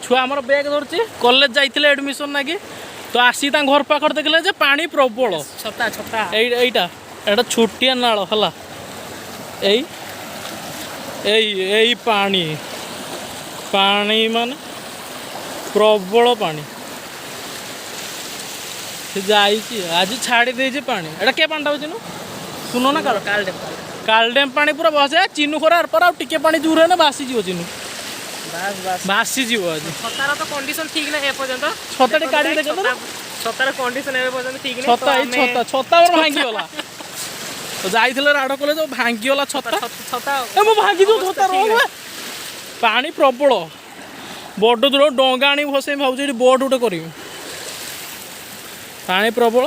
ଛୁଆ ଆମର ବ୍ୟାଗ ଧରୁଛି, କଲେଜ ଯାଇଥିଲେ ଆଡ଼ମିସନ୍ ନାଗି ତ ଆସି ତାଙ୍କ ଘର ପାଖରେ ଦେଖିଲେ ଯେ ପାଣି ପ୍ରବଳ। ଛତା, ଛତା। ଏଇ ଏଇଟା ଏଇଟା ଛୋଟିଆ ନାଳ ହେଲା। ଏଇ ଏଇ ଏଇ ପାଣି, ପାଣି ମାନେ ପ୍ରବଳ ପାଣି। ସେ ଯାଇଛି, ଆଜି ଛାଡ଼ି ଦେଇଛି ପାଣି। ଏଇଟା କିଏ ପାଣିଟା ହେଉଛି ଚିନୁ? ଶୁଣ ନା କାଳ? କାଲ ଡ୍ୟାମ୍। କାଳ ଡ୍ୟାମ୍ ପାଣି ପୁରା ବସେ। ଚିନୁ ଖରା ଆର ପାର ଆଉ ଟିକେ ପାଣି ଦୂର ହେଲେ ଭାସିଯିବ ଚିନୁ। ବାସ୍ ବାସ୍। ଭାସିଯିବ ଆଜି। ଛତାର ତ କଣ୍ଡିସନ ଠିକ ନାହିଁ ଏପର୍ଯ୍ୟନ୍ତ। ଛତାଟେ କାଢିକି ଦେଖ ତ। ଛତାର କଣ୍ଡିସନ ଏବେ ପର୍ଯ୍ୟନ୍ତ ଠିକ ନାହିଁ। ଛତା, ଏଇ ଛତା, ଛତା ମୋର ଭାଙ୍ଗିଗଲା। ତ ଯାଇଥିଲେ ରାଡ଼ କଲେଜ, ଭାଙ୍ଗିଗଲା ଛତା। ଛତା। ଏ ମୁଁ ଭାଙ୍ଗିଯିବ। ଅବସ୍ଥା ଛତା ଠିକ ରହ। ନାହିଁ। ପାଣି ପ୍ରବଳ, ବଡ଼ ଦୂର। ଡଙ୍ଗା ଆଣି ଭସେଇ ଭାବୁଛି, ଏଠି ବୋଟ୍ ଗୋଟେ କରିବି। ପାଣି ପ୍ରବଳ,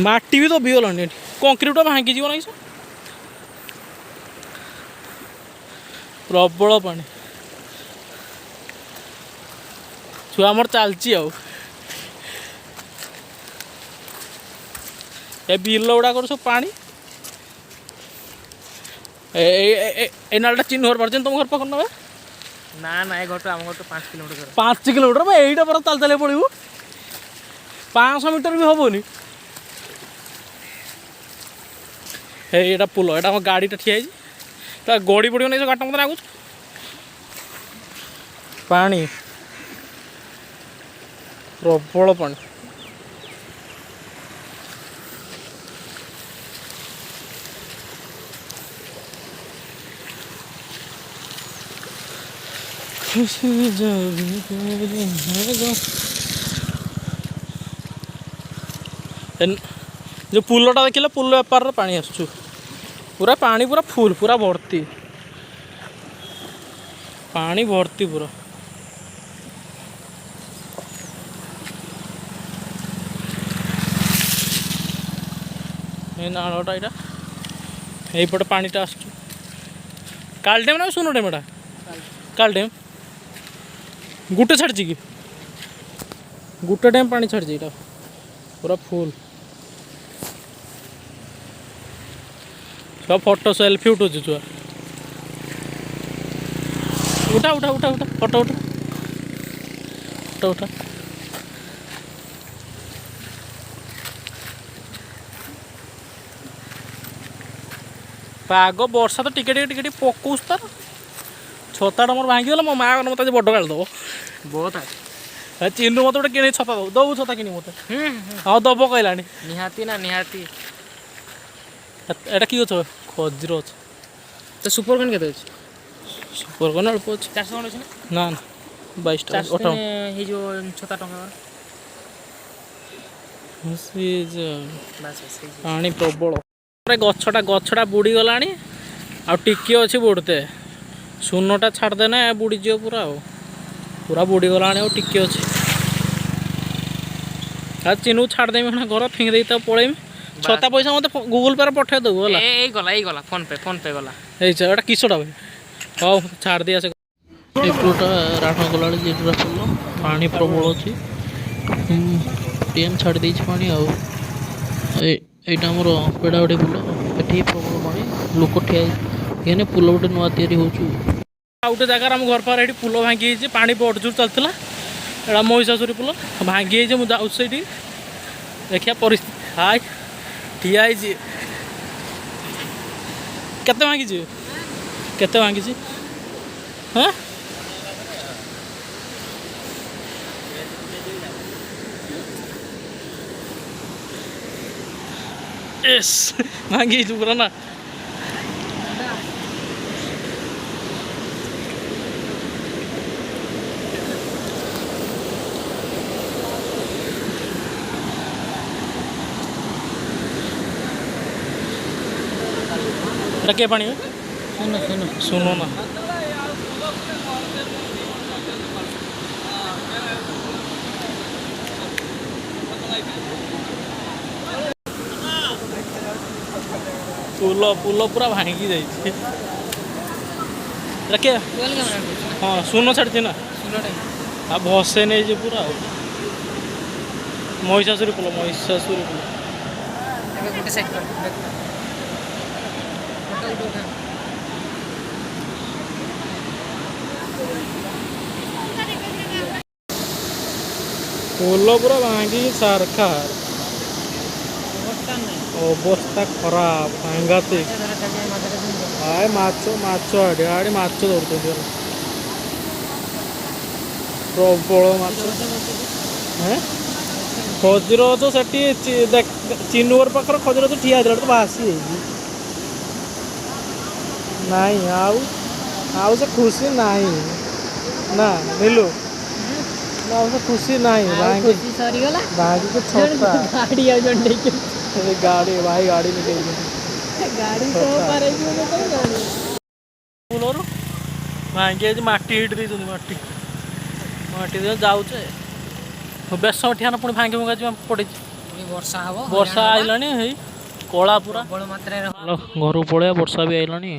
ମାଟି ବି ଦବିଗଲାଣି ଏଠି। କଂକ୍ରିଟଟା ଭାଙ୍ଗିଯିବ ନାହିଁ ସେ। ପ୍ରବଳ ପାଣି। ଛୁଆ ଆମର ଚାଲିଛି। ଆଉ ଏ ବିଲ ଗୁଡ଼ାକର ସବୁ ପାଣି। ଏ ନାଳଟା ଚିହ୍ନ ଘର ପାରୁଛନ୍ତି, ତମ ଘର ପାଖରେ ନେବେ। ନା ନା, ଏ ଘରଠୁ ଆମ ଘରଠୁ 5 କିଲୋମିଟର ଦୂର। 5 କିଲୋମିଟର ବା? ଏଇଟା ପରା ଚାଲି ଚାଲି ପଳିବୁ, 500 ମିଟର ବି ହବନି। ଏଇ ଏଇଟା ପୋଲ, ଏଇଟା ଆମ ଗାଡ଼ିଟା ଠିଆ ହେଇଛି। ତା ଗଡ଼ି ପଡ଼ିବ ନାହିଁ ସେ ଗାଡ଼ିଟା, ମୋତେ ଲାଗୁଛି। ପାଣି ପ୍ରବଳ ପାଣି। ଖୁସି ଯେଉଁ ପୁଲଟା ଦେଖିଲେ, ପୁଲ ବେପାରରେ ପାଣି ଆସୁଛୁ ପୁରା। ପାଣି ପୁରା ଫୁଲ୍, ପୁରା ଭର୍ତ୍ତି, ପାଣି ଭର୍ତ୍ତି ପୁରା। ଏଇ ନାଳଟା ଏଇଟା, ଏଇପଟେ ପାଣିଟା ଆସୁଛୁ। କାଳ ଡ୍ୟାମ୍ ନା ସୁନ ଡ୍ୟାମ୍ ଏଟା? କାଳ ଡ୍ୟାମ୍ ଗୋଟେ ଛାଡ଼ିଛି କି? ଗୋଟେ ଡ୍ୟାମ୍ ପାଣି ଛାଡ଼ିଛି। ଏଇଟା ପୁରା ଫୁଲ୍। ଛୁଆ ଫଟୋ ସେଲ୍ଫି ଉଠଉଛି। ଛୁଆ ଉଠା, ଉଠା, ଉଠା, ଉଠା, ଫଟୋ ଉଠା, ଫଟୋ ଉଠା। ପାଗ ବର୍ଷା ତ ଟିକେ ଟିକେ ଟିକେ ଟିକେ ପକଉଛି ତାର। ଛତାଟା ମୋର ଭାଙ୍ଗିଗଲା। ମୋ ମା ମୋତେ ଆଜି ବଡ଼ ଗାଳି ଦେବ। ବହୁତ। ଏ ଚିନୁ ମୋତେ ଗୋଟେ କିଣି ଛତା ଦବୁ, ଦବୁ ଛତା କିଣି ମୋତେ? ହଁ, ଦବ କହିଲାଣି। ନିହାତି ନା, ନିହାତି। ଏଇଟା କି ଗଛ? ଖଜୁର ଗଛ। ତ ସୁପର କନ୍ କେତେ ଅଛି? ସୁପର କନ ଅଳ୍ପ ଅଛି। 400 ଖଣ୍ଡେ ଅଛି ନା? ନା ନା, 22 ଟଙ୍କା। 400। 58। ହେଇଯିବ ଛତା ଟଙ୍କା। ବାସ୍ ବାସ୍, ହେଇଯିବ। ପାଣି ପ୍ରବଳ। ଗଛଟା ଗଛଟା ବୁଡ଼ିଗଲାଣି, ଆଉ ଟିକିଏ ଅଛି ବୁଡ଼ତେ। ଶୂନଟା ଛାଡ଼ିଦେନେ ବୁଡ଼ିଯିବ ପୁରା। ଆଉ ପୁରା ବୁଡ଼ିଗଲାଣି, ଆଉ ଟିକିଏ ଅଛି। ଆଉ ଚିନୁକୁ ଛାଡ଼ିଦେମି ନା, ଘର ଫିଙ୍ଗି ଦେଇକି ତାକୁ ପଳେଇମି। ଛତା ପଇସା ମୋତେ ଗୁଗୁଲ ପେରେ ପଠେଇ ଦେବୁ, ହେଲା? ଏ ଏଇ ଗଲା, ଏଇ ଗଲା, ଫୋନ ପେ, ଫୋନ ପେ ଗଲା। ଏଇ ଏଇଟା କିସଟା ଭାଇ? ହଉ, ଛାଡ଼ି ଦେଇ ଆସେ। ଏ ପୁଲଟା ରାଣ ଗଲାବେଳେ ଯେଟା ପୋଲ, ପାଣି ପ୍ରବଳ ଅଛି। ଡ୍ୟାମ୍ ଛାଡ଼ି ଦେଇଛି ପାଣି। ଆଉ ଏଇଟା ଆମର ପେଡ଼ାବାଡ଼ି ପୋଲ, ଏଠି ପ୍ରବଳ ପାଣି, ଲୋକ ଠିଆ ହେଇଛି। ପୋଲ ଗୋଟେ ନୂଆ ତିଆରି ହେଉଛି। ଆଉ ଗୋଟେ ଜାଗାରେ ଆମ ଘର ପାଖରେ ଏଠି ପୋଲ ଭାଙ୍ଗି ଯାଇଛି, ପାଣି ବଡ଼ ଜୋର ଚାଲିଥିଲା। ଏଇଟା ମହିଷାସୁରୀ ପୋଲ ଭାଙ୍ଗି ଯାଇଛି। ମୁଁ ଯାଉଛି ସେଇଠି, ଦେଖିବା ପରିସ୍ଥିତି। ହାଇ, ଠିଆ ହେଇଛି। କେତେ ଭାଙ୍ଗିଛି? କେତେ ଭାଙ୍ଗିଛି? ହଁ, ଏସ୍, ଭାଙ୍ଗି ଯାଇଛି ପୁରା ନା? ଏଟା କେ ପାଣି? ଶୁଣ, ଶୁଣ। ଶୁଣ ନା। ପୋଲ ପୋଲ ପୁରା ଭାଙ୍ଗି ଯାଇଛି। ଏଟା କେ? ହଁ, ଶୂନ ଛାଡ଼ିଛି ନା? ଆଉ ଭସେଇ ନେଇଛି ପୁରା। ଆଉ ମହିଷାସୁରୀ ପୋଲ, ମହିଷାସୁରୀ ପୋଲ। ଏବେ ଗୋଟେ ସାଇଡ୍ କର। ଫଟୋ ଗୋଟେ ଉଠା। ପୋଲ ପୁରା ଭାଙ୍ଗିକି ଛାରଖାର। ଅବସ୍ଥା ନାହିଁ। ଅବସ୍ଥା ଖରାପ, ସାଂଘାତିକ। ଆଏ ମାଛ, ମାଛ ଆଡେ ଆଡେ ମାଛ ଧରୁଛନ୍ତି ହେଲା। ପ୍ରବଳ ମାଛ। ହେଁ, ଖଜୁର ଗଛ ସେଠି ଦେଖ, ଚିନୁଘର ପାଖରେ ଖଜୁର ଗଛ ଠିଆ ହେଇଥିଲା ତ ଭାସି ଯାଇଛି। ନାଇଁ, ଆଉ ଆଉ ସେ ଖୁସି ନାହିଁ ନା ନିଲୁ ନା, ଆଉ ସେ ଖୁସି ନାହିଁ। ଭାଙ୍ଗି ଖୁସି ସରିଗଲା। ଭାଙ୍ଗିକି ଛତା। ଗାଡ଼ି ଆଉ ଜଣେ ନେଇକି ଗାଡ଼ି, ଭାଇ ଗାଡ଼ି ନେଇକି। ଗାଡ଼ି ତ ପାର ହେଇଯିବ ଯେତେବେଳେ ଗାଡ଼ି ପୋଲରୁ ଭାଙ୍ଗି ଯାଇଛି, ମାଟି ହିଟ୍ ଦେଇଛନ୍ତି, ମାଟି ମାଟି ଦେଇ ଯାଉଛେ ବେଶ ଠିଆନ ପୁଣି ଭାଙ୍ଗି ଭୁଙ୍ଗା ଯିବା ପଡ଼ିଛି। ପୁଣି ବର୍ଷା ହବ। ବର୍ଷା ଆଇଲାଣି, ହେଇ କଳା ପୁରା। ପ୍ରବଳ ମାତ୍ରାରେ। ଚାଲ ଘରକୁ ପଳେଇବା, ବର୍ଷା ବି ଆଇଲାଣି।